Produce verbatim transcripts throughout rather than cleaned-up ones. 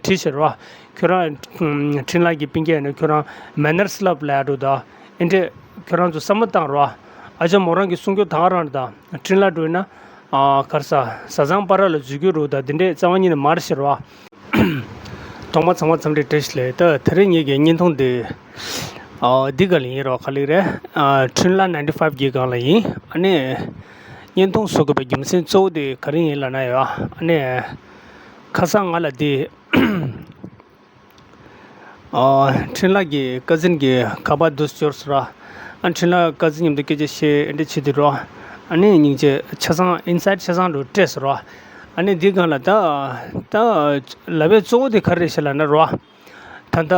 བྲིས་ཤག་རོ། ཁྱོད་རང་ཨམ་འཕྲིན་ལས་ཀྱི་སྤུན་ཀྱག་ནི་ཁྱོད་རང་མེ་ནར་སི་ལབ་ལབ་འགྲོ་ད། ཨེ་འདྲས་ཁྱོད་རང་ཚོ་བསམ་བློ་བཏང་རོ། ཨ་ཅག་མོ་རང་གིས་གསུང་རྒྱུ་ད་ག་རང་རེད་ད། འཕྲིན་ལས་འགྲོ་ཡིན་ན། ཨ་ག་རེ་ཟ། བཟའ་ཚང་བར་ལ་འཛུལ་རྒྱུ་རེད་ད། དེ་འདྲས་རྩ་བ་ཉིད་ནས་མ་རེད་ཤག་རོ། གདོང་པ་ཚང་མ་འཚམས་འདྲི་བཀྲ་ཤིས་བདེ་ལེགས། ད་དེ་རིང་ངེད་ཀྱི་བརྙན་ཐུང་འདི་ཨ་འདི་སྒང་ལ་ཡིན་རོ། ག་ལེ་རེད། ཨ་འཕྲིན་ལས་ནའིན་ཊི་ཕའིབ་གི་སྒང་ལ་ཡིན། ཨ་ནི་བརྙན་ཐུང་བཟོ་དགོས་པའི་རྒྱུ་མཚན་གཙོ་བོ་དེ་ག་རེ་ཡིན་ལབ་ན་ཡོ། ཨ་ནི་ཁ་སང་ང་ལ་འདི་ཨ་འཕྲིན་ལས་ཀྱི་ཀ་ཛིན་གྱི་ཁ་པར་འདི་འབྱོར་སོང་ར། ཨ་འཕྲིན་ལས་ཀ་ཛིན་མཉམ་དུ་སྐད་ཆ་བཤད་ཨེ་འདྲས་བྱེད་དུས་རོ། ཨ་ནི་སྙིང་རྗེ་ཆ་ཚང་ཨིན་སའིཌ་ཆ་ཚང་དུ་སྤྲད་སོང་ར། ཨ་ནི་འདི་སྒང་ལ་ད་ད་ལབ་པའི་གཙོ་བོ་དེ་ག་རེ་རེད་ཤག་ལབ་ན་རོ། ད་ལྟ་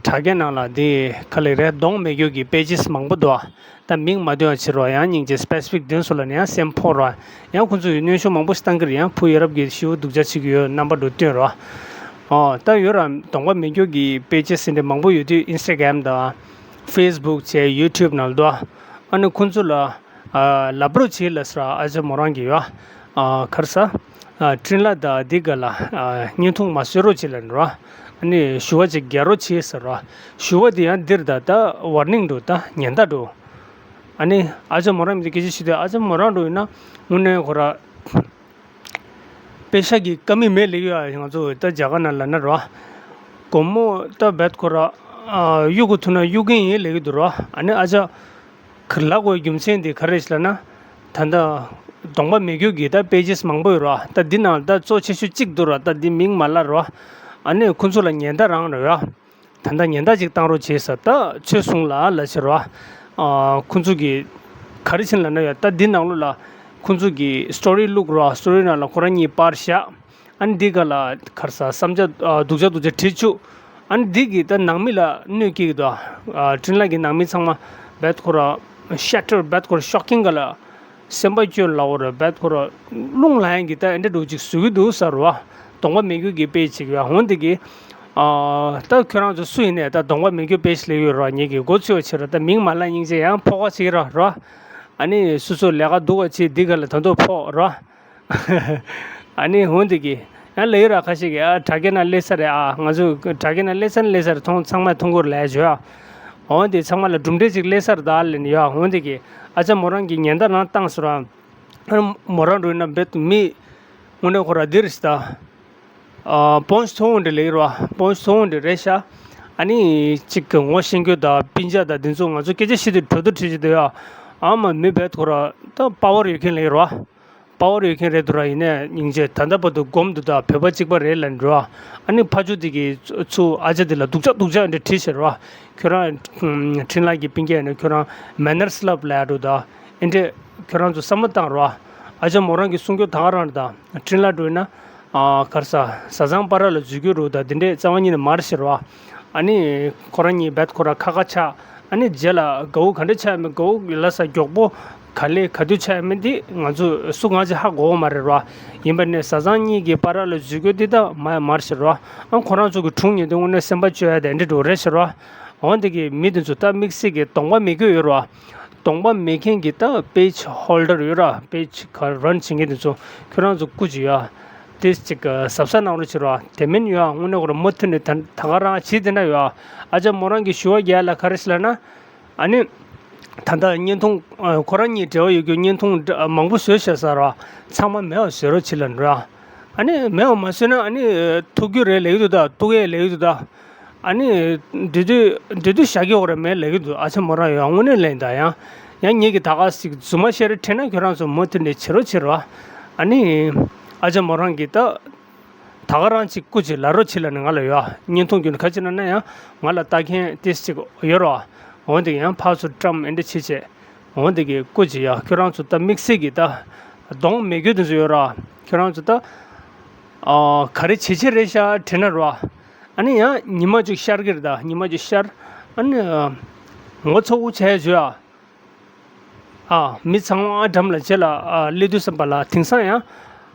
དྲ་རྒྱའི་ནང་ལ་འདི་ག་ལེ་རེད། གདོང་མེད་རྒྱུ་གི་པེ་ཇེས་མང་པོ་འདུག་ད་མིང་མ་འདོན་པ་བྱེད་རོགས། ཡང་སྙིང་རྗེ་སི་པེ་སི་ཕིག་དོན་སུ་ལ་ནི་ཡང་སེམས་ཕོག་རོགས། ཡང་ཁོང་ཚོས་གནོན་ཤུགས་མང་པོ་ཞིག་བཏང་གི་རེད། ཡང་བུ་ཡ་རབས་ཀྱི་ཤི་བོ་སྡུག་ཅག་བྱེད་ཀྱི་ཡོད་རྣམ་པ་འགྲོ་སྟོན་རོགས། ཨོ་ད་ཡོད་ར། གདོང་པ་མེད་རྒྱུ་གི་པེ་ཇེས་ཟེར་འདྲ་མང་པོ་ཡོད་དུས་ཨིན་སི་ཊ་གྷ་རམ་དང་ཕེ་སི་བུག་བྱས་ཡུ་ཊུབ་ནང་ལ་འདུག་ཨ་ནི་ཁོང་ཚོ་ལ་ཨ་ལབ་རོགས་བྱེད་ལབ་ཟེར་ར། ཨ་ཅག་མོ་རང་གིས་ཡོ། ཨ་ག་རེ་ཟ། ཨ་འཕྲིན་ལས་དང་འདི་སྒང་ལ་ཨ་བརྙན་ཐུང་མ་བཟོ་རོགས་བྱེད་ལབ་ནི་རོ། ཨ་ནི་ཞུ་བ་ཅིག་རྒྱག་རོགས་བྱེད་ཟེར་རོ། ཞུ་བ་དེ་ཡང་འདིར་ད་ད་ཝར་ནིང་འགྲོ་ད་ཉེན་བརྡ་འགྲོ། ཨ་ནི་ཨ་ཅག་མོ་རང་མི་དེ་སྐད་ཆ་བཤད་དུས་ཨ་ཅག་མོ་རང་འགྲོ་ཡིན་ན་དངོས་གནས་ཁོ་ར་པེ་ཤ་གི་ཀ་མི་མེད་ལེ་ཡོད། ང་ཚོ་ད་རྒྱ་གར་ནང་ལབ་ན་རོ། སྒོར་མོ་ད་བེད་ཁོ་ར་ཨ་གཡུག་གི་ཐུབ་ན་གཡུག་གིན་ཡིན་ལབ་ཀྱི་འདུག་རོ། ཨ་ནི་ཨ་ཅག་ཁིར་ལབ་དགོས་རྒྱུ་མཚན་དེ་ག་རེ་རེད་ལབ་ན། ད་ལྟ་གདོང་པ་མེད་རྒྱུ་གི་ད་པེ་ཇེས་མང་པོ་ཡོད་རོ། ད་འདི་ནང་ད་གཙོ་ཆེ་ཤོས་གཅིག་འདུག་རོ། ད་འདི་མིང་མ་ལབ་རོ། ཨ་ནི་ཁོང་ཚོ་ལ་ཉེན་བརྡ་རང་རོ་ཡོ། ད་ལྟ་ཉེན་བརྡ་ཅིག་བཏང་རོགས་བྱེད་ཟེར། ད་ཚོད་བཟུང་ལ་ལབ་ཟེར་རོ། ཨ་ཁོང་ཚོ་གི་ག་རེ་བྱེད་ལབ་ན་ཡོ། ད་འདི་ནང་ལོགས་ལ་ཁོང་ཚོ་གི་སི་ཊོ་རི་བླུག་རོ། སི་ཊོ་རི་ནང་ལ་ཁོ་རང་གཉིས་པར་བཞག་ཨ་ནི་འདི་ག་ལ་ག་རེ་ཟ་བསམ་འཆར་ཨ་སྡུག་ཅག་སྡུག་ཅག་བྲིས་བཅུག་ཨ་ནི་འདི་གིས་ད་ནང་མི་ལ་གནོད་སྐྱེལ་གྱི་འདུག་ཨ་འཕྲིན་ལས་ཀྱི་ནང་མི་ཚང་མ་བེད་ཁོ་ར་ཤ་ཊར་བེད་ཁོ་ར་ཤོག་ཀིང་ག་ལ་སེམས་པ་སྐྱོ་ལ་འོ་ར་བེད་ཁོ་ར་རླུང་ལངས་ཡག་གི་ད་ཨེ་འདྲ་འདྲ་ཅིག་བཟོ་གི་འདུག་ཟེར་རོ། གདོང་པ་མེད་རྒྱུ་གི་དཔེ་ཅིག་ཡོད། འོ་འདི་གིས་ཨ་ད་ཁྱོད་རང་ཚོ་སུ་ཡིན་ནས་ད་གདོང་པ་མེད་རྒྱུ་དཔེ་ཞིག་ལབ་ཡོད་རོ། ངེད་ཀྱིས་མགོ་ཚོས་པ་བྱེད་རོ། ད་མིང་མ་ལབ་སྙིང་རྗེ་ཡང་ཕོག་པ་བྱེད་རོ་རོ། ཨ་ནི་སོ་སོ་ལས་ཀ་སྡུག་པ་བྱེད་འདི་ག་ལ་ད་དུང་ཕོག་རོ། ཨ་ནི་འོ་འདི་གིས་ཡང་ལབ་ཡོད་ར། ཁ་ཤས་ཀྱིས་ཨ་དྲ་རྒྱའི་ནང་སླེབས་ས་རེད། ཨ་ང་ཚོ་དྲ་རྒྱའི་ནང་སླེབས་ས་ནི་སླེབས་ས་རེད། མཐོང་ཚང་མས་མཐོང་གི་རེད་ལབ་ཡ་བྱོས་ཨ། འོ་འདི་ཚང་མ་ལ་གྲུབ་འབྲས་ཅིག་སླེབས་ས་རེད་ད་ལབ་ནི་ཡོད། འོ་འདི་གིས་ཨ་ཅག་མོ་རང་གིས་ཉེན་བརྡ་རང་བཏང་སོང་ར། ཨ་ནི་མོ་རང་འགྲོ་ཡིན་ན་རྦད་དེ་མི་དངོས་གནས་ཁོ་ར་འདི་རེད་ཤག་ད། ཨ་སྤོན་སི་མཐོ་བོ་འདི་ལབ་ཀྱི་རེད་བ། སྤོན་སི་མཐོ་བོ་འདི་རེད་ཤག་ཨ་ནི་གཅིག་གི་ངོ་ཤེས་རྒྱུ་དང་སྤུན་ཀྱག་དང་འདི་ཚོ་ང་ཚོ་སྐད་ཆ་བཤད་དུས་གྲོས་བསྡུར་བྱེད་ཀྱི་འདུག་ཡ། ཨ་མ་མི་རྦད་ཁོ་ར་ད་པ་ཝར་ཡོད་མཁན་ལབ་ཀྱི་རེད་བ། པ་ཝར་ཡོད་མཁན་རེད་འདུག་ར། ཡིན་ནའི་སྙིང་རྗེ་ད་ལྟ་བར་དུ་སྒོམ་འདུག་ད་བོད་པ་གཅིག་པ་རེད་ལབ་འགྲོ། ཨ་ནི་ཕ་ཇོ་དེ་གིས་ཚུར་ཨ་ཅག་དེ་ལ་སྡུག་ཅག་སྡུག་ཅག་འདྲ་བྲིས་ཤག་ར། ཁྱོད་རང་འཕྲིན་ལས་ཀྱི་སྤུན་ཀྱག་ནི་ཁྱོད་རང་མེ་ནར་སི་ལབ་ལབ་འགྲོ་ད། ཨེ་འདྲས་ཁྱོད་རང་ཚོ་བསམ་བློ་བཏང་རོགས། ཨ་ཅག་མོ་རང་གིས་གསུང་རྒྱུ་ད་ག་རང་རེད་ད། འཕྲིན་ལས་འགྲོ་ཡིན་ན། ཨ་ག་རེ་ཟ། བཟའ་ཚང་བར་ལ་འཛུལ་རྒྱུ་རེད་ད། དེ་འདྲས་རྩ་བ་ཉིད་ནས་མ་རེད་ཟེར་བ། ཨ་ནི་ཁོ་རང་གཉིས་རྦད་ཁོ་ར་ཁ་ཁ་ཆགས། ཨ་ནི་རྗེས་ལ་དགའ་བོ་ག་འདྲས་ཆགས་ཡོད་མེད། དགའ་བོ་ལབ་ས་མགྱོགས་པོ་ག་ལེ་ག་དུས་ཆགས་ཡོད་མེད་འདི་ང་ཚོ་སུ་གང་ཅིག་ཧ་གོ་གི་མ་རེད་ར། ཡིན་པ་ནས་བཟའ་ཚང་གཉིས་ཀྱི་བར་ལ་འཛུལ་རྒྱུ་འདི་ད་མ་མ་རེད་ཟེར་ར། ཨ་ཁོ་རང་ཚོ་གི་དྲུང་ཉེ་དུ་དངོས་གནས་སེམས་པ་སྐྱོ་ཡ་དེ་འདྲས་འགྲོ་རེད་ཟེར་ར། འོ་འདི་གི་མི་དེ་ཚོ་ད་དམིགས་བསལ་གྱི་གདོང་པ་མེད་རྒྱུ་ཡོད་ར། གདོང་པ་མེད་མཁན་གྱི་ད་པེ་ཇི་ཧོལ་ཌར་ཡོད་ར། པེ་ཇི་ག་རན་བྱེད་མཁན་དེ་ཚོ་ཁྱོད་རང་ཚོ་སྐུ་མཁྱེན་ཡ། དེ་ཅིག་གཟབ་གཟབ་གནང་རོགས་བྱེད་རོགས། དེ་མིན་ཡ་དངོས་གནས་ཁོ་རང་མུ་མཐུད་ནས་ད་ད་ག་རང་བྱེད་དེ་འདྲ་ཡ། ཨ་ཅག་མོ་རང་གིས་ཞུ་བ་རྒྱག་ལ་ག་རེ་ཞིག་ལབ་ན། ཨ་ནི་ད་ལྟ་བརྙན་ཐུང་ཁོ་རང་གཉིས་འབྲེལ་བ་ཡོད་རྒྱུ་བརྙན་ཐུང་མང་པོ་བཟོས་བཞག་ས་ར། ཚང་མ་མེད་པ་བཟོ་རོགས་བྱེད་ལབ་ར། ཨ་ནི་མེད་པ་མ་བཟོས་ན་ཨ་ནི་ཐུག་རྒྱུ་རེད་ལབ་ཀྱི་འདུག་ད། གཏུག་ཡས་ལབ་ཀྱི་འདུག་ད། ཨ་ནི་འདི་དུས་འདི་དུས་བཞག་གི་ཡོད་རེད་མེད་ལབ་ཀྱི་འདུག་ཨ་ཅག་མོ་རང་ཡང་དངོས་གནས་ལན་ད་ཡང་ཡང་ངེད་ཀྱི་ད་ག་ཞིག་རྫུན་མ་བཤད་རེ་དྲན་ན་ཁྱོད་རང་ཚོ་མུ་མཐུད་ནས་བྱེད་རོགས་བྱེད་རོགས། ཨ་ནི་ཨ་ཅག་མོ་རང་གིས་ད་ད་ག་རང་ཅིག་སྐུ་མཁྱེན་ལབ་རོགས་བྱེད་ལབ་ནས་ང་ལ་ཡོད། བརྙན་ཐུང་བརྒྱུད་ནས་ག་ཅི་ན་ན་ཡང་ང་ལ་ལྟ་མཁན་ཏིས་ཅིག་ཡོད་རོགས། འོན་ཏེ་ཡང་ཕར་ཚུར་བཀྲམ་ཨེ་འདྲ་བྱེད་བྱེད། འོ་འདི་གི་སྐུ་མཁྱེན་ཡ། ཁྱོད་རང་ཚོ་ད་དམིགས་བསལ་གྱི་ད་གདོང་མེད་རྒྱུ་དེ་ཚོ་ཡོད་ར། ཁྱོད་རང་ཚོ་ད་ཨ་ག་རེ་བྱེད་བྱེད་རེད་ཤག་དྲན་ན་ར། ཨ་ནི་ཡང་ཉི་མ་གཅིག་ཤར་གི་རེད་ད། ཉི་མ་གཅིག་ཤར། ཨ་ནི་ཨ་ངོ་ཚ་བོ་བྱས་བྱོས་ཨ། ཨ་མི་ཚང་མ་འགྲམ་ལ་རྗེས་ལ་ཨ་སླེབས་དུས་ཙམ་པ་ལ་དེང་སང་ཡང་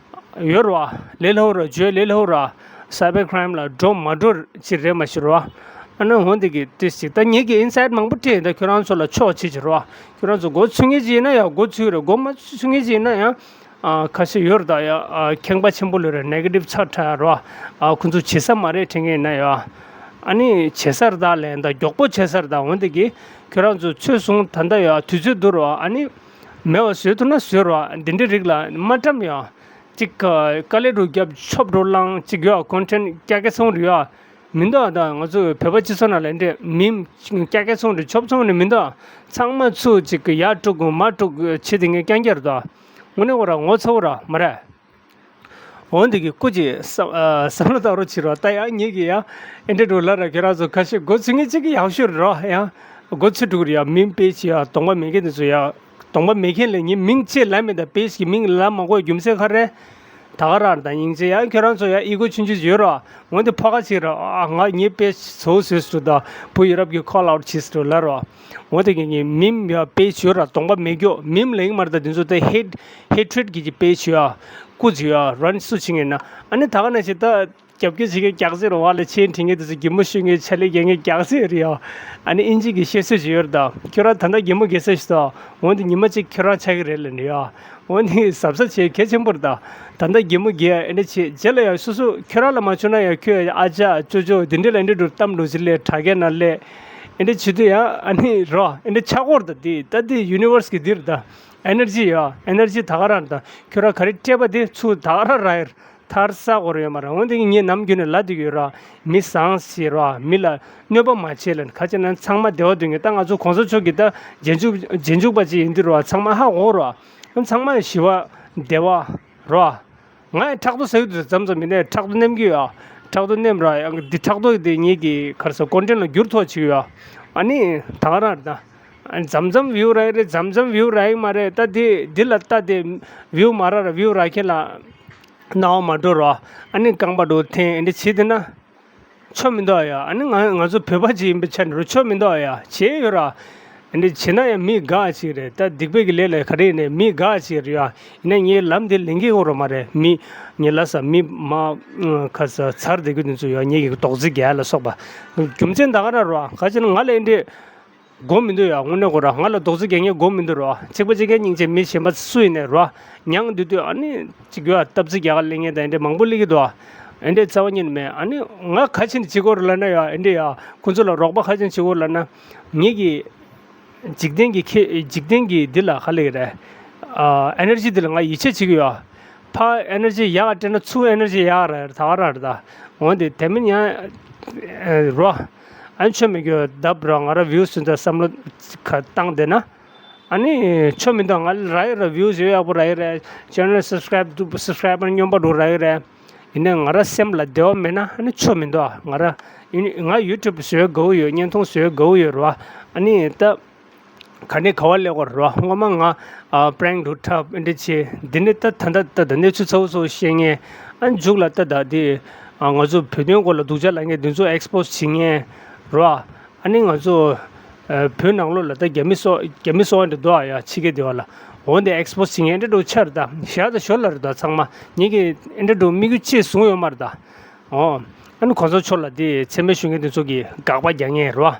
ཡོད་ར། ལས་སླ་བོ་ར་བརྗོད་ལས་སླ་བོ་ར། སའི་བར་ཁྲའིམ་ལ་འགྲོ་མ་འགྲོ་ཅི་རེད་མ་ཤེས་ར། ཨ་ནི་འོ་འདི་གི་ཏིས་ཅིག་ད་ངེད་ཀྱི་ཨིན་སའིཌ་མང་པོ་སྤྲད་ད་ཁྱོད་རང་ཚོ་ལ་ཕྱོགས་བྱེད་ཀྱི་ར། ཁྱོད་རང་ཚོ་མགོ་ཚོས་མཁན་ཅིག་ཡིན་ན་ཡང་མགོ་ཚོས་རེད། མགོ་མ་ཚོས་མཁན་ཅིག་ཡིན་ན་ཡང་ ཨ་ཁ་ཤས་ཡོད་རེད་ད་ཡ། ཨ་ཁེངས་པ་ཆེན་པོ་ལོས་རེད། ནེ་གེ་ཊིབ་ཚ་དྲགས་རོ། ཨ་ཁོ་ཚོ་བྱེད་ས་མ་རེད་དྲན་གི་ཡིན་ན་ཡ། ཨ་ནི་བྱེད་ས་རེད་ད་ལན་ད་མགྱོགས་པོ་བྱེད་ས་རེད་ད། འོན་ཏེ་གི་ཁྱོད་རང་ཚོ་ཚོད་སོང་ད་ལྟ་ཡ་དུས་ཚོད་འདུག་རོ། ཨ་ནི་མེད་པ་བཟོས་ཐུབ་ན་བཟོས་རོ། འདི་འདྲའི་རིགས་ལ་མ་བཀྲམ་ཡ། གཅིག་དཀའ་ལས་འགྲོ་རྒྱབ་ཆོབ་འགྲོ་ལང་གཅིག་ཡ་ཀོན་ཊེན་ཀྱག་ཀྱག་སོང་རེད་ཡ། མི་འདུག་ད་ང་ཚོ་བོད་པ་སྤྱི་ཚོགས་ནང་ལ་འདྲེ་མིམ་ཀྱག་ཀྱག་སོང་རེད། ཆོབ་སོང་ནི་མི་འདུག་ཚང་མ་ཚུར་གཅིག་གི་ཡར་དཀྲུག་མར་དཀྲུག་བྱེད་དེ་ངས་རྐྱང་རྐྱང་རེད་ད། དངོས་གནས་ཁོ་ར་ངོ་ཚ་བོ་ར་མ་རེད། འོན་ཏེ་གི་སྐུ་མཁྱེན་བསམ་ཨ་བསམ་བློ་བཏང་རོགས་བྱེད་རོགས། ད་ཡང་ངེད་ཀྱི་ཡང་ཨེ་འདྲ་འགྲོ་ལ་ར་ཁྱོད་རང་ཚོ་ཁ་ཤས་མགོ་ཚོད་ངེས་གཅིག་གི་ཡག་ཤོས་རེད་རོགས། ཡང་མགོ་ཚོད་འགྲོ་གི་རེད་ཡ། མིམ་དཔེ་ཆ་ཡ་གདོང་པ་མེད་མཁན་དེ་ཚོ་ཡ། གདོང་པ་མེད་མཁན་ལ་ངས་མིང་ཅེས་ལབ་མེད་ད། དཔེ་ཆ་གི་མིང་ལབ་མ་དགོས་རྒྱུ་མཚན་ག་རེ། ད་ག་རང་དང་སྙིང་རྗེ་ཡང་ཁྱོད་རང་ཚོ་ཡང་ཨི་གོ་ཆུང་ཆུང་ཡོད་རོགས། འོན་ཏེ་ཕོ་ཁ་ཅིག་ར་ཨ་ང་ངའི་དཔེ་ཚོ་ཟོས་སུ་ད་བུ་ཡུ་རོབ་ཀྱི་ཁོ་ལ་ཨའུ་ཊི་ཆིས་ཏུ་ལ་རོགས། འོན་ཏེ་ངས་ངའི་མིམ་ཡ་དཔེ་ཡོད་ར་གདོང་པ་མེད་རྒྱུ་མིམ་ལེགས་མར་ད་དེ་ཚོ་ད་ཧེ་ཧེ་ཊི་རེ་ཌི་གི་ཀྱི་དཔེ་ཡ་ཀུ་ཅི་ཡ་རན་སུ་ཆིང་ཡིན་ན། ཨ་ནི་ད་ག་ན་ཞིག་ད་རྒྱབ་སྐྱོར་བྱེད་མཁན་རྒྱག་སེ་རོ་བ་ལ་ཆེན་དྲིན་ངེས་དེ་ཚོ་གད་མོ་ཤོད་མཁན་ཆ་ལེ་རྒྱག་མཁན་རྒྱག་སེ་རེད་ཡ། ཨ་ནི་ཨིན་ཇི་གི་བཤད་སྲོལ་ཞིག་ཡོད་རེད་ད། ཁྱོད་རང་ད་ལྟ་གད་མོ་རྒྱག་ས་ཞིག་ད། འོན་ཏེ་ཉི་མ་གཅིག་ཁྱོད་རང་ཆགས་ཀྱི་རེད་ལབ་ནས་ཡ། འོན་ཏེ་གཟབ་གཟབ་བྱེད་གལ་ཆེན་པོ་རེད་ད། ད་ལྟ་གད་མོ་རྒྱག་ཨེ་འདྲ་བྱེད་རྗེས་ལ་ཡ་སོ་སོ་ཁྱོད་རང་ལ་མ་བྱུང་ན་ཡ་ཁྱོད་ཨ་ཅག་ཅོ་ཅོ་དེ་འདྲ་ལ་ཨེ་འདྲ་འགྲོ་གཏམ་འགྲོ་ཅི་ལས་དྲ་རྒྱ་ན་ལས་ཨེ་འདྲ་བྱེད་དུས་ཡ་ཨ་ནི་རོ་ཨེ་འདྲ་ཆགས་ཀྱི་རེད་ད། དེ་ད་དེ་ཡུ་ནི་ཝར་སི་གི་འདི་རེད་ད། ཨེ་ནར་ཇི་ཡ་ཨེ་ནར་ཇི་ད་ག་རང་རེད་ད། ཁྱོད་རང་ག་རེ་སྤྲད་པ་དེ་ཚུར་ད་ག་རང་རག་ཡ་རེད། ཐར་ས་གོ་རེ་ཡོད་མ་རེད། འོན་ཏེ་ངས་ནམ་རྒྱུན་ནས་ལབ་བསྡད་ཀྱི་ཡོད་ར། མི་བཟང་ཟེར་ར་མི་ལ་གནོད་པ་མ་བྱེད་ལབ་ནས། ག་ཅི་ན་ཚང་མ་བདེ་བ་འདོད་མཁན། ད་ང་ཚོ་གོང་ས་མཆོག་གི་ད་རྗེས་འཇུག་རྗེས་འཇུག་པ་ཅིག་ཡིན་དུས་ར་ཚང་མ་ཧ་གོ་ར། ཚང་མ་ཞི་བ་བདེ་བ་ར། ང་ཡང་ཕྲག་དོག་ཟ་གི་འདུག་མཚམས་མཚམས་མི་ནས་ཕྲག་དོག་ནེམ་གི་ཡོད། ཕྲག་དོག་ནེམ་ར་ཡང་འདི་ཕྲག་དོག་དེ་ངེད་ཀྱི་ག་རེ་ཟེར་ཀོན་ཊེན་ལ་འགྱུར་ཐུབ་ཅིག་ཡོད། ཨ་ནི་ད་ག་རང་རེད་ད། མཚམས་མཚམས་བིའུ་རག་གི་རེད། མཚམས་མཚམས་བིའུ་རག་གི་མ་རེད། ད་དེ་འདི་ལ་ལྟ་དེ་བིའུ་མ་རག་ར་བིའུ་རག་མཁན་ལ་སྣང་བ་མ་འགྲོ་རོགས། ཨ་ནི་རྐང་པ་འགྲོ་འཐེན་ཨེ་འདྲ་བྱེད་དེ་ན་ཆོ་མི་འདུག་ཡ། ཨ་ནི་ང་ང་ཚོ་བོད་པ་ཅིག་ཡིན་པའི་ཆ་ནས་རོ་ཆོ་མི་འདུག་ཡ། བྱས་ཡོད་ར། ཨེ་འདྲ་བྱེད་ན་ཡང་མི་དགའ་ཅིག་རེད། ད་སྡིག་པའི་གི་ལས་ལ་ག་རེ་ཡིན་ནའི་མི་དགའ་ཅིག་རེད་ཡ། ཡིན་ན་ངའི་ལམ་དེ་ལེན་གི་ཡོད་རོ་མ་རེད། མི་ངའི་ལ་ས་མི་མ་ཁ་ས་ཚར་བསྡད་གི་དེ་ཚོ་ཡ་ངེད་ཀྱི་རྡོག་རྫི་རྒྱག་ལ་སོགས་པ། རྒྱུ་མཚན་ད་ག་ར་རོ། ག་ཅི་ན་ང་ལ་ཨེ་འདྲ་མགོ་མི་འདུག་ཡ། དངོས་གནས་ཁོ་ར་ང་ལ་རྡོག་རྫི་རྒྱག་མཁན་མགོ་མི་འདུག་རོ། གཅིག་པ་གཅིག་རྐྱང་སྙིང་རྗེ། མི་གཞན་པ་སུ་ཡིན་ནའི་རོ། མྱང་འདུག་དུས་ཨ་ནི་གཅིག་གྱུར་སྟབས་རྩིས་རྒྱག་ག་སླེབས་མཁན་དང་ཨེ་འདྲ་མང་པོ་སླེབས་ཀྱི་འདུག་ཨེ་འདྲ་རྩ་བ་ཉིད་ནས་མེད། ཨ་ནི་ང་ག་ཅི་ནས་བྱེད་དགོས་རེད་ལབ་ན་ཡ་ཨེ་འདྲ་ཡ་ཁོང་ཚོ་ལ་རོགས་པ་ག་ཅི་ནས་བྱེད་དགོས་ལབ་ན། ངེད་ཀྱི་འཇིག་རྟེན་གྱི་ཁེ་འཇིག་རྟེན་གྱི་འདི་ལ་ག་ལབ་ཀྱི་རེད། ཨ་ཨེ་ནར་ཇི་འདི་ལ་ང་ཡིད་ཆེས་བྱེད་ཀྱི་ཡོད། ཕར་ཨེ་ནར་ཇི་ཡག་སྤྲད་ན་ཚུར་ཨེ་ནར་ཇི་ཡག་རེད། ད་ག་རང་རེད་ད། འོན་ཏེ་དེ་མིན་ཡང་རོ། ཨ་ནི་ཆོ་མེད་རྒྱུ་ལྡབ་ར་ང་ར་བིའུ་སུ་འདྲ་བསམ་བློ་ཁ་བཏང་བསྡད་ན། ཨ་ནི་ཆོ་མི་འདུག་ང་ལ་རག་ཡོད་ར། བིའུ་ཡོད་ཡག་པོ་རག་ཡོད་ར། ཅེ་ནལ་སབ་སི་ཀ་རའིབ་སབ་སི་ཀ་རའིབ་བར་སྙོམས་པ་འགྲོ་རག་ཡོད་ར། ཡིན་ནའི་ང་ར་སེམས་ལ་བདེ་བ་མེད་ན་ཨ་ནི་ཆོ་མི་འདུག་ང་ར་ཡིན་ང་ཡུ་ཊུབ་བཟོས་དགའ་བོ་ཡོད། བརྙན་ཐུང་བཟོས་དགའ་བོ་ཡོད་ར། ཨ་ནི་ད། ག་ནས་ག་བ་སླེབས་དགོས་རེད་བ། སྔོན་མ་ང་ཨ་པྲེང་འགྲོ་འཁྲབ་འདི་འདྲ་བྱས། འདི་ནས་ད་ད་ད་ད་ད་གནས་ཚུལ་ཚ་བོ་ཚ་བོ་བཤད་མཁན། ཨ་མཇུག་ལ་ད་ད་དེ་ཨ་ང་ཚོ་བོད་དོན་སྐོར་ལ་སྡུག་ཅག་ལབ་མཁན་འདི་ཚོ་ཨེག་སི་པོ་སི་བྱེད་མཁན་རེད་བ། ཨ་ནི་ང་ཚོ་ཨ་བོད་ནང་ལོགས་ལ་ད་རྒྱ་མི་སོ་རྒྱ་མི་སོ་བ་འདྲ་འདུག་ཨ་ཡ། ཕྱི་རྒྱལ་དེ་བ་ལ་འོ་འདི་ཨེག་སི་པོ་སི་བྱེད་མཁན་འདྲ་འདྲ་ཆགས་རེད་ད། ཞག་ད་ཞོར་ལ་རེད་ད། ཚང་མ་ངེད་ཀྱིས་འདྲ་འདྲ་དམིགས་ཡུལ་ཅིག་བཟུང་ཡོད་མ་རེད་ད། ཨོ། ཨ་ནི་གོང་ས་མཆོག་ལ་དེ་མཚན་སྨད་ཞུ་མཁན་དེ་ཚོ་གིས་དགག་པ་རྒྱག་མཁན་རེད་བ།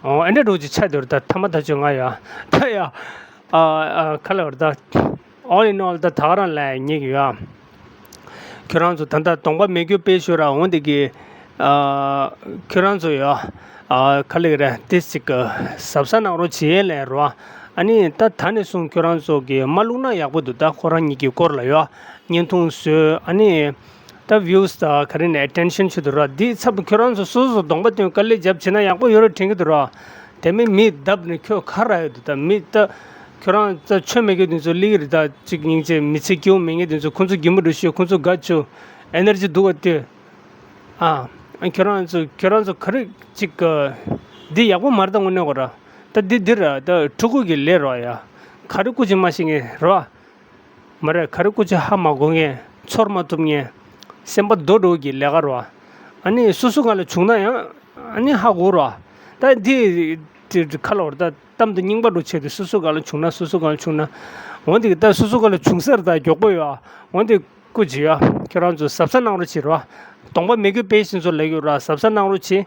ཨོ། ཨེ་འདྲ་འདྲ་ཅིག་ཆགས་བསྡད་རེད་ད། ཐ་མ་ད་ཆོས་ང་ཡ་ད་ཡ། ཨ་ཨ་ག་ལབ་རེད་ད། All in all ད་ད་ག་རང་ལབ་ཡ་ཉེ་གི་ཡ། ཁྱོད་རང་ཚོ་ད་ལྟ་གདོང་པ་མེད་རྒྱུ་དཔེ་ཤོད་ར། འོན་ཏེ་གི་ཨ་ཁྱོད་རང་ཚོ་ཡ་ཨ་ག་ལབ་རེད་དེ་ཅིག་གཟབ་གཟབ་གནང་རོགས་བྱེད་ལབ་རེད་བ། ཨ་ནི་ད་ད་ནས་བཟུང་ཁྱོད་རང་ཚོ་གིས་མ་བླུགས་ན་ཡག་པོ་འདུག་ད་ཁོ་རང་གཉིས་ཀྱི་སྐོར་ལ་ཡ་བརྙན་ཐུང་བཟོས། ཨ་ནི། ད་བིའུ་སི་དང་ག་རེ་ནས་ཨེ་ཊེན་ཤན་ཆུ་དུ་ར། འདི་ཚབ་ཁྱོད་རང་ཚོ་སོ་སོ་གདོང་པ་སྟོན་དཀའ་ལས་རྒྱབ་བྱེད་ན་ཡག་པོ་ཡོད་རེད་དྲན་གི་འདུག་ར། དེ་མིན་མི་བརྡབ་ནས་ཁྱོད་ཁ་ར་ཡོད་འདུག་ད་མི་ད་ཁྱོད་རང་ཚོ་ཆོ་མེད་མཁན་དེ་ཚོ་སླེབས་ཀྱི་རེད། ད་ཅིག་སྙིང་རྗེ་མི་ཚེ་སྐྱིད་པོ་མེད་མཁན་དེ་ཚོ། ཁོ་ཚོ་གད་མོ་འདྲ་ཤོད། ཁོ་ཚོ་དགའ་བྱུང་། ཨེ་ནར་ཇི་འདུག་ག་དེ། ཨ་ཁྱོད་རང་ཚོ་ཁྱོད་རང་ཚོ་ག་རེ་ཅིག་འདི་ཡག་པོ་མ་རེད་ད། དངོས་གནས་ཁོ་ར་ད་འདི་འདི་ར་ད་ཕྲུ་གུ་གི་ལས་ར་ཡ། ག་རེ་སྐུ་མཁྱེན་མ་ཤེས་མཁན་ར། མ་རེད། ག་རེ་སྐུ་མཁྱེན་ཧ་མ་གོ་མཁན། ཚོར་མ་ཐུབ་མཁན། སེམས་པ་རྡོ་འགྲོ་གི་ལས་ཀ་རེད་བ། ཨ་ནི་སོ་སོ་སྒང་ལ་བྱུང་ན་ཡང་ཨ་ནི་ཧ་གོ་རེད་བ། ད་འདི་འདི་ཁ་ལོ་རེད། ད་གཏམ་དེ་རྙིང་པ་འགྲོ་ཆེད་དུ་སོ་སོ་སྒང་ལ་བྱུང་ན་སོ་སོ་སྒང་ལ་བྱུང་ན། འོན་ཏེ་ད་སོ་སོ་སྒང་ལ་བྱུང་ས་རེད། ད་མགྱོགས་པོ་ཡོད་ཨ། འོན་ཏེ་སྐུ་མཁྱེན་ཡ། ཁྱོད་རང་ཚོ་གཟབ་གཟབ་གནང་རོགས་བྱེད་རོགས། གདོང་པ་མེད་རྒྱུ་དཔེ་ཤིན་ཚོ་ལབ་ཡོད་ར། གཟབ་གཟབ་གནང་རོགས་བྱེད།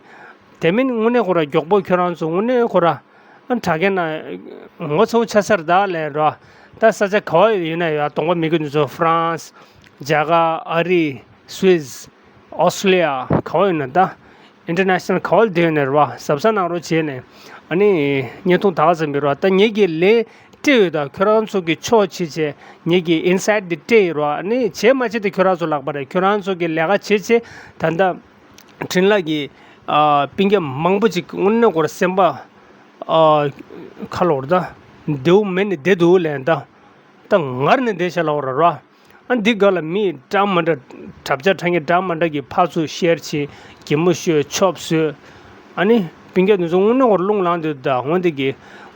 དེ་མིན་དངོས་གནས་ཁོ་ར་མགྱོགས་པོ་ཁྱོད་རང་ཚོ་དངོས་གནས་ཁོ་ར། ཨ་དྲ་རྒྱ་ན་ངོ་ཚ་པོ་ཆགས་ས་རེད་ད་ལབ་རོ། ད་ས་ཆ་ག་བ་ཡོད་ན་ཡོད། གདོང་པ་མི་འགྱུར་ནུ་ཚོ་ཧྥ་རན་སི། རྒྱ་གར། ཨ་རི། སུད་སི། ཨོ་སི་ལི་ཡ། ག་བ་ཡོད་ན་ད། ཨིན་ཊར་ནེ་ཤི་ནལ་ག་བ་ལ་བསྡད་ཡོད་ན་རེད་བ། གཟབ་གཟབ་གནང་རོགས་བྱས་ནས། ཨ་ནི་བརྙན་ཐུང་ད་ག་ཙམ་ཡོད་རེད་བ། ད་ངེད་ཀྱིས་ལན་སྤྲད་ཡོད་ད། ཁྱོད་རང་ཚོ་གི་ཕྱོགས་བྱས་བྱས། ངེད་ཀྱིས་ཨིན་སའེ་ཌི་འདི་སྤྲད་ཡོད་རེད་བ། ཨ་ནི་བྱས་མ་བྱས་དེ་ཁྱོད་རང་ཚོ་ལག་པ་རེད། ཁྱོད་རང་ཚོ་གི་ལས་ཀ་བྱས་བྱས། ད་ལྟ་འཕྲིན་ལས་ཀྱི་ཨ་སྤུན་ཀྱག་མང་པོ་ཅིག་དངོས་གནས་ཁོ་རང་སེམས་པ་ཨ་ཁ་ལོ་རེད་ད། བདེ་པོ་མེད་ནས་བསྡད་འདུག་ལབ་ད། ད་ངར་ནས་བསྡད་ཤག་ལབ་ར་ར། ཨ་འདི་ག་ལ་མི་འདྲ་མི་འདྲ་གྲབས་ཆག་ཕྲ་ངན་འདྲ་མི་འདྲ་གི་ཕར་ཚུར་ཤེར་བྱེད། གད་མོ་ཤོད། ཆོབ་བཟོས། ཨ་ནི་སྤུན་ཀྱག་འདི་ཚོ་དངོས་གནས་ཁོ་རླུང་ལངས་འདུག་ད། འོན་ཏེ་གི་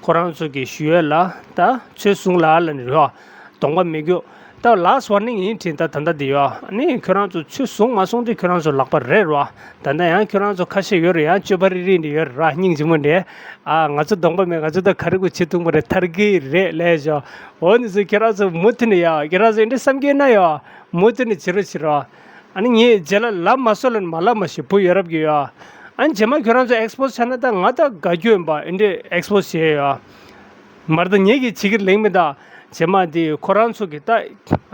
ཁོ་རང་ཚོ་གི་ཞུ་ཡས་ལ་ད་ཚོད་བཟུང་ལ་ལ་ནི་རེད་བ། གདོང་པ་མི་འགྱུར། ད་ལཱསི་ཝར་ནིང་ཡིན་དྲན། ད་ད་ལྟ་འདི་ཡོད། ཨ་ནི་ཁྱོད་རང་ཚོ་ཚོད་བཟུང་མ་བཟུང་དེ་ཁྱོད་རང་ཚོ་ལག་པ་རེད་ར། ད་ལྟ་ཡང་ཁྱོད་རང་ཚོ་ཁ་ཤས་ཡོད་རེད། ཡང་སྤྱོད་པ་རིག་རིག་འདི་ཡོད་ར། སྙིང་རྗེ་མོ་འདྲ། ཨ་ང་ཚོ་གདོང་པ་མེད། ང་ཚོ་ད་ག་རེ་དགོས་བྱེད་ཐུབ་པ་རེད། ཐར་གི་རེད་ལས་བྱོས། འོ་ནི་ཚོ་ཁྱེད་རང་ཚོ་མུ་མཐུད་ནས་ཡ། ཁྱེད་རང་ཚོ་འདི་འདྲ་བསམ་གྱི་ན་ཡ། མུ་མཐུད་ནས་བྱེད་རོགས་བྱེད་རོགས། ཨ་ནི་ངས་རྗེས་ལ་ལབ་མ་སོང་ལབ་ན་མ་ལབ་མ་ཤེས། བུ་ཡ་རབས་ཀྱི་ཡ། ཨ་ནི་རྗེས་མ་ཁྱོད་རང་ཚོ་ཨེག་སི་པོ་སི་བྱས་ན་ད་ང་ད་དགའ་རྒྱུ་ཡིན་པ། འདི་འདྲ་ཨེག་སི་པོ་སི་བྱེད་ཡ། མར་ད་ངས་ཀྱི་བྱེད་ཀྱི་ལེང་མི་ད། རྗེས་མ་འདི་ཁོ་རང་ཚོ་གི་ད་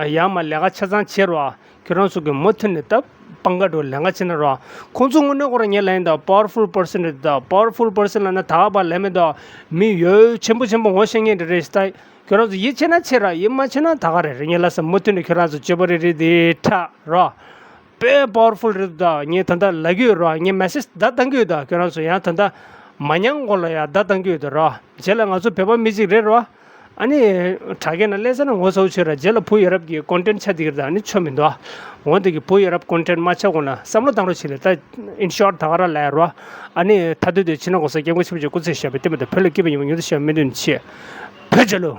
ཡང་མ་ལས་ཀ་ཆ་ཚང་བྱེད་རོགས། ཁྱོད་རང་ཚོ་གི་མུ་མཐུད་ནས་ད་སྤང་ཀ་འགྲོ་ལེན་ག་ཕྱིན་ན་རོ། ཁོང་ཚོ་དངོས་གནས་ཁོ་རང་ངས་ལན་ད་པ་ཝར་ཕུལ་པར་སན་རེད་ད། པ་ཝར་ཕུལ་པར་སན་ལབ་ན་ད་ག་པར་ལན་མེད་ད། མི་ཡོད་ཆེན་པོ་ཆེན་པོ་ངོ་ཤེས་མཁན་འདྲ་རེད་ད། ཁྱོད་རང་ཚོ་ཡིད་ཆེས་ན་ཆེ་ར། ཡིད་མ་ཆེས་ན་ད་ག་རེད་རེད། ངས་ལབ་ས་མུ་མཐུད་ནས་ཁྱོད་རང་ཚོ་སྤྱོད་པ་རེ་རེ་དེ་ཁྲ་རོ། དཔེ་པ་ཝར་ཕུལ་རེད་ད། ངས་ད་ལྟ་ལབ་ཀྱི་ཡོད་རོ། ངས་མེ་སེ་ཇི་བརྡ་བཏང་གི་ཡོད་ད། ཁྱོད་རང་ཚོ་ཡང་ད་ལྟ་མ་མྱངས་གོང་ལ་ཡང་བརྡ་བཏང་གི་ཡོད་ད་རོ། རྗེས་ལ་ང་ཚོ་བོད་པ་མི་གཅིག་རེད་རོ། ཨ་ནི་དྲ་རྒྱ་ན་སླེབས་ས་ན་ངོ་ཚ་པོ་བྱེད་ར། རྗེས་ལ་བུ་ཡ་རབས་ཀྱི་ཀོན་ཊེན་ཊི་ཆགས་བསྡད་ཀྱི་རེད་ད། ཨ་ནི་ཆོ་མི་འདུག་འོན་ཏེ་གི་བུ་ཡ་རབས་ཀོན་ཊེན་ཊི་མ་ཆགས་གོང་ལ་བསམ་བློ་བཏང་རོགས་བྱེད་ལེ་ད། ཨིན་ཤོཊ་ད་ག་ར་ལབ་ཡ་རོ། ཨ་ནི་ད་དུས་དེ་ཕྱི་ནང་གོ་ས་སྐྱབས་མགོན་ཆེན་པོ་མཆོག་སྐུ་ཚེ་ཞབས་པད་བརྟན་པ་དང་། བོད་ལ་སྐྱིད་པ་ཉིན་མོ་ཉུང་དུ་ཞབས་པད་སྨོན་འདུན་ཆེ། བོད་རྒྱལ་ལོ།